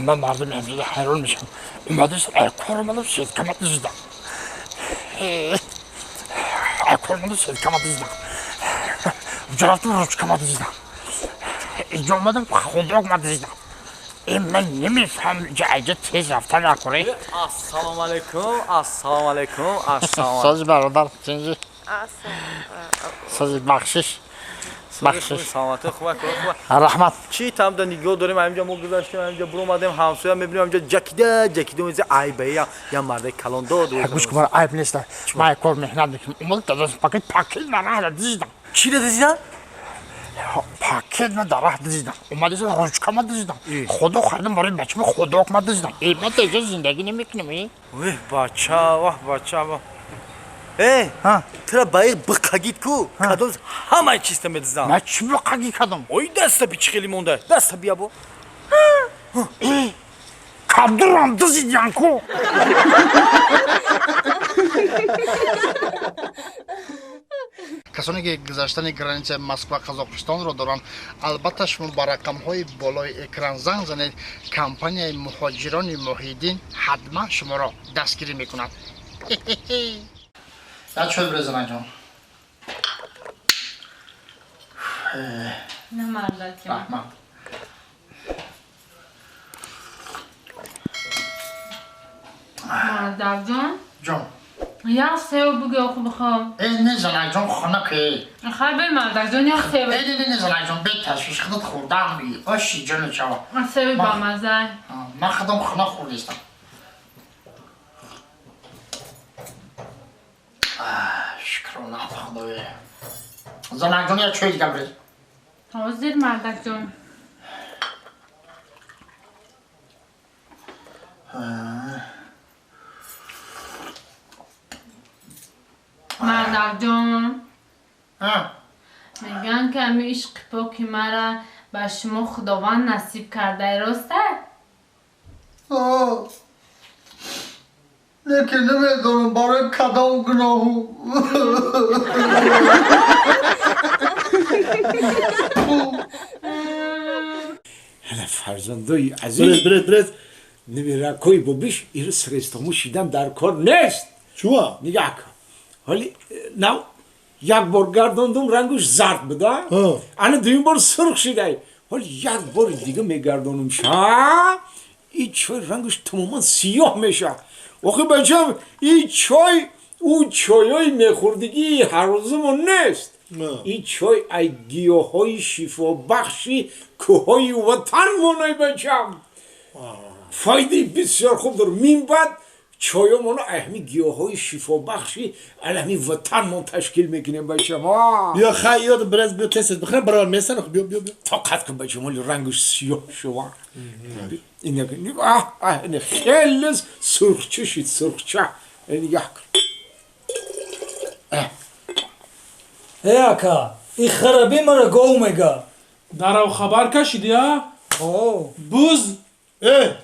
Ман мардуми ҳамҷода ҳайрон мешавам. Омадааст, ай кор омадам, сеткама дуздам. Ай кор омадам, сеткама дуздам. Рафтам, ручкама дуздам. Инҷо омадам, худокма дуздам. Ман намефаҳмам, айҷа тез рафтан накунӣ. Ассалому алайкум, ассалому алайкум, ассалому. Сози бародар, тинҷи. Сози бахшиш. Бахшиш. Саломатӣ, хуб, хуб. Раҳмат. Чӣ тамда нигоҳ дорем, ҳаминҷа мо гузаштем, ҳаминҷа буромадем, ҳамсоя мебинем, ҳаминҷа ҷакида, ҷакида, меза айба, я мардаи калон дод. Гӯш кун, айб нест. Ман кор меҳнат мекунам. Омадам, дадам пакет, пакет ман раҳ дуздам. Чӣ дуздидан? Пакет ман дар раҳ дуздам. Омадааст, ручка ман дуздам. Худо хардам барои бачама, худок ман дуздам. Ман теҷа зиндагӣ намекунам. Веҳ бача, ваҳ бача, ваҳ. Э, тура ба ин биқагид ку, кадом ҳамаи чизта медиздам. Ман чӣ биқагӣ кадом? Ой, даста би чӣ хеле монда? Даста бия бо. Кадурам дуздидан ку. Касоне ки гузаштани границаи Москва Қазоқистонро доранд, албатта шумо ба рақамҳои болои экран занг занед, компанияи муҳоҷирони Муҳиддин ҳатман шуморо дастгирӣ мекунад. Як чой бирез, занакҷон. Раҳмат. Мардакҷон. Ҷон. Як сев бугӯ, хуб бихоб. Э, не, занакҷон, хунуке. Хай бе, мардакҷон, як сев. Э, не, не, занакҷон, бе ташвиш, худат хӯрдаам бигӣ. Оши ҷону чава. Севи бамаза. Ман худам хунук хӯрдистам. Шукрона Худоя. Занакҷон, як чой дигар бирез. Ҳозир, мардакҷон. Мардакҷон, мегӯянд, ки ҳами ишқи поки мара ба шумо Худованд насиб кардай, роста? Лекин намедонам барои кадом гуноҳу. Фарзандои азиз, бред, бред. Намиракҳои бобиш ир срестому шидан дар кор нест. Чуа? Нигоҳ кун. Ҳоли нав як бор гардондум, рангуш зард буда, ана дуюм бор сурх шидай. Ҳоли як бори дига мегардонум ша, и чой рангуш тамоман сиёҳ меша. Охи бачам, и чой ӯ чойҳои мехӯрдигии ҳаррӯзамон нест. Ин чой ай гиёҳҳои шифобахши кӯҳҳои ватан монай, бачам. Фоидаи бисёр хуб дорад. Мин баъд чойомоно ай ҳамин гиёҳҳои шифобахши ай ҳамин ватанмон ташкил мекунем, бачам. Биё, хай, ёд брез, биё тез бихӯрем, баробар месан, биё, биё, биё. Тоқат кун, бачам, оли рангаш сиёҳ шува. Ин хеле сурхча шид, сурхча. Нигоҳ кун. Э, ака, и хараби мара гов мега. Дарав хабар кашиди, а? О. Буз. Э,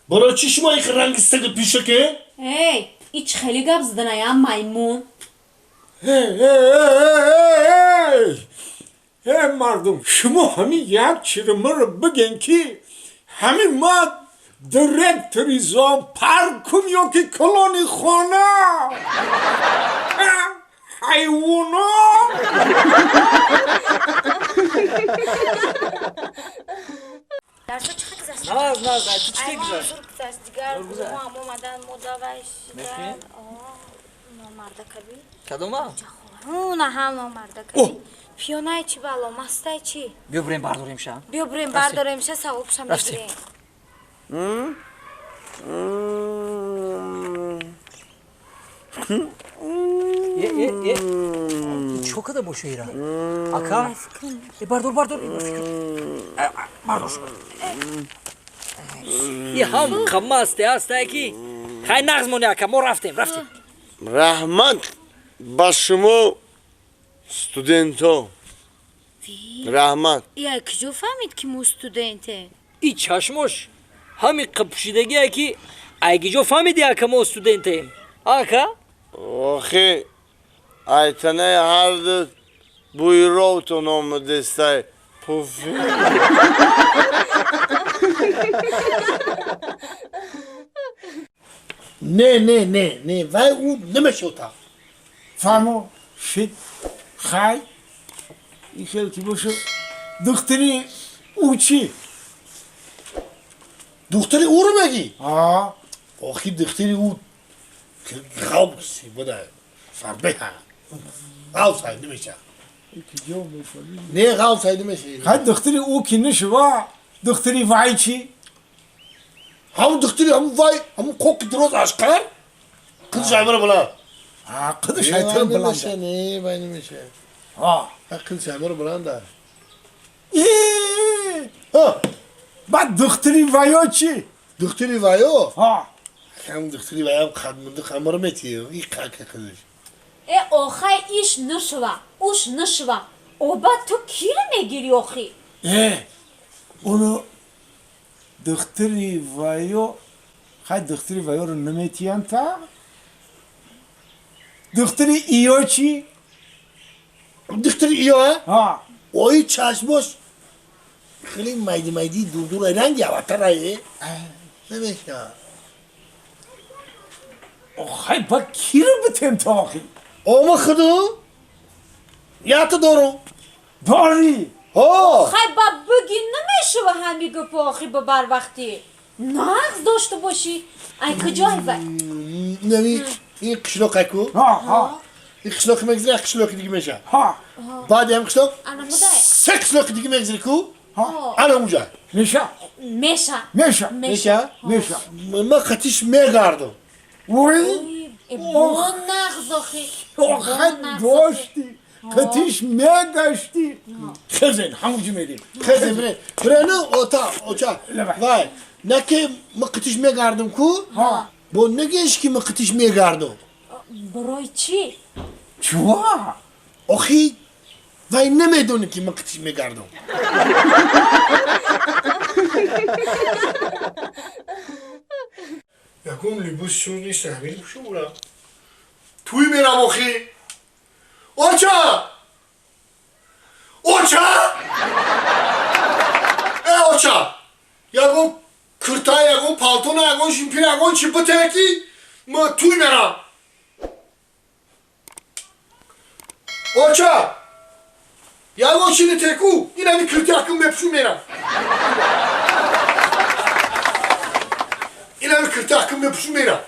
барои чӣ шумо их ранги саги пишаке? Эй, ич хеле гап задан, я маймун. Э, мардум, шумо ҳамин як чиро маро бигӯен, ки ҳамин ма директори зоопаркум ё ки калони хона? Ҳайвоно. Дарсо чӣ хел гузашт? Наз, наз, ай ту чӣ хел Ай, мо гузашт? зур гузашт, дигар Зур гузашт. мо ҳам омадан, мо давай шидан. Мехоҳӣ? Номардакаби. Кадома? На ҳам номардакаби. Пиёнай чӣ бало, мастай чӣ? Биё бурем бардорем ша. Биё бурем Рафтем. бардорем ша, савобша Рафтем. мегирем. Е, е, е. Чӣ када боша ира? Ака? Е, бардор, бардор. Е, бардор. И ҳам қамасте астае ки хай нағз мони, ака, мо рафтем, рафтем. Раҳмат ба шумо, студентҳо, раҳмат. Я куҷо фаҳмид, ки мо студентем? И чашмош ҳами қапушидагие ки айгиҷо фаҳмиди, ака, мо студентем, ака? Охи айтанаи ҳарду бӯйровтон омадестай, пуфи. Не, не, не, не, вай ӯ намешота. Фаҳмо шид. Хай, ин хел ки боша, духтари ӯ чӣ? Духтари ӯро мегӣ? А. Охи, духтари ӯ ғавси буда, фарбеҳа. Ғавсай намеша. Киҷо мефаҳмӣ? Не, ғавсай намеша. Хай, духтари ӯ ки нашува, духтари вай чӣ? Ҳамун духтари ҳамун вай, ҳамун коки дуроз ашқар? Қизи шаймара баланд. А, қизи шайтон баланд. Намеша, не, вай намеша. А. Қизи шаймара баланда. Э! Ҳа. Баъд духтари ваё чӣ? Духтари ваё? Ҳа. Ҳамун духтари ваям қадмунди хамара метиё. И қака қизиш. Э, охай, иш нушва, уш нушва. Оба, ту киро мегирӣ охи? Э, оно духтари ваё, хай, духтари ваёро наметиям та? Духтари иё чӣ? Духтари иё, а? Ҳа. Ои чашмош хеле майди майди дурдур ранги аватарае. Намеша. Охай, ба киро битем то охи? Ома худу ята дорум. Дорӣ? Ҳо. Хай, ба буги намешава ҳами гапо охи, ба барвақтӣ. Нағз дошта бошӣ. Ай куҷой вай? Нави ин қишлоқ аку. Ҳа, ҳа. Ин қишлоқи мегзари, як қишлоқи дига меша. Ҳа. Баъди ҳам қишлоқ Ана мудай. се қишлоқи дига мегзари ку. Ҳа. Ана унҷа. Меша. Меша. Меша. Меша? Меша. Ма қатиш мегардам. Ой! Э, бо нағз охи. Охай, доштӣ. Қатиш мегаштӣ. Хезен, ҳамунҷо мерем. Хезе бре. Бре, ну ота, оча. Вай. На ки ма қатиш мегардам ку? Ҳа. Бо нагеш ки ма қатиш мегардам. Барои чӣ? Чува? Охи, вай намедонӣ ки ман қатиш мегардам. Ягон либос шур нест, ҳамин пӯшум ра. Туй мерам охи. Оча! Оча! Э, оча! Ягон курта, ягон палтона, ягон шимпир, ягон чӣ битае ки ма туй мерам. Оча! Ягон чӣ нитеку? Ин ҳами кирти акм мепӯшум мерам. Ин ҳами кирти акм мепӯшум мерам.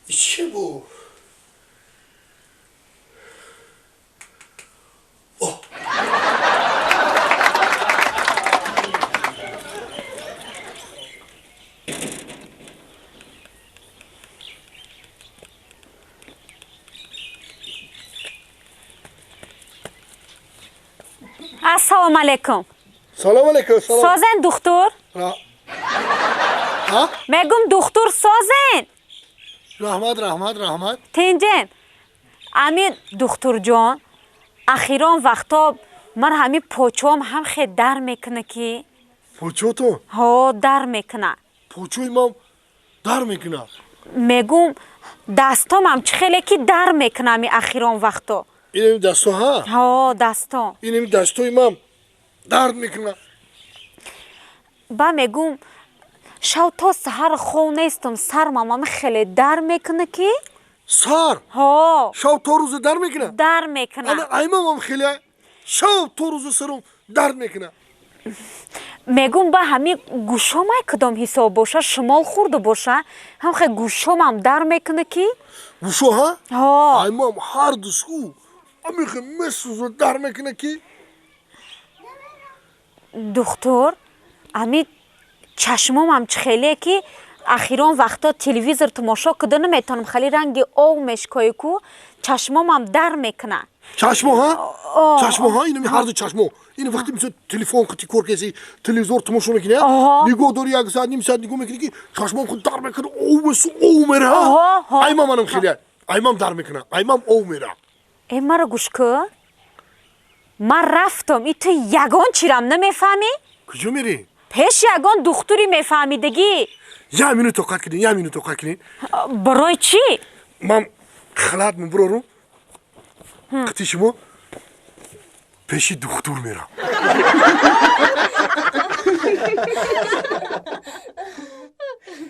Чӣ бу? О! Ассалому алайкум. Салом алейкум, салом. Созен, духтур? Ҳа? Мегум, духтур, созен? Раҳмат, раҳмат, раҳмат. Тинҷем. Ами духтурҷон, ахирон вақто ман ҳами почоам ҳам хе дар мекуна ки. Почотон? Ҳо, дар мекуна. Почои ман дар мекуна? Мегум, дастомам чӣ хеле ки дар мекуна ами ахирон вақто. Инами дасто, ҳа? Ҳо, дастом. Инами дастои ман дард мекуна. Ба мегум, шав то саҳар хов нестам, сармам ами хеле дар мекуна ки. Сар? Ҳо. Шав то рӯза дар мекуна? Дар мекуна. Ана аймамам хеле шав то рӯза саром дард мекуна. Мегум, ба ҳами гӯшомай кудом ҳисоб боша, шумол хӯрда боша, ҳам хе гӯшомам дар мекуна ки. Гӯшо, ҳа? Ҳо. Аймам ҳар ду сӯ амихе месӯза, дар мекуна ки. Духтур, ами чашмомам чӣ хеле ки ахирон вақто телевизор тамошо куда наметавонам, хеле ранги ов мешкои ку, чашмомам дар мекуна. Чашмо, ҳа? О. Чашмо, ҳа? Инами ҳар ду чашмо. Ин вақти мисол телефон қити кор кеси, телевизор тамошо мекунӣ, Оҳо. нигоҳ дори, як соат, ним соат нигоҳ мекунӣ ки чашмом худ дар мекуна, ов месу ов мера. Оҳо, ҳо. Аймам манам хеле аймам дар мекуна, аймам ов мера. Э, маро гӯш кӯ, ман рафтам, и ту ягон чирам намефаҳмӣ? Куҷо мерӣ? Пеш ягон духтури мефаҳмидагӣ. Як минут тоқат кунед, як минут тоқат кунед. Барои чӣ? Ман халат мебурорум, қити шумо. Пеши духтур мерам.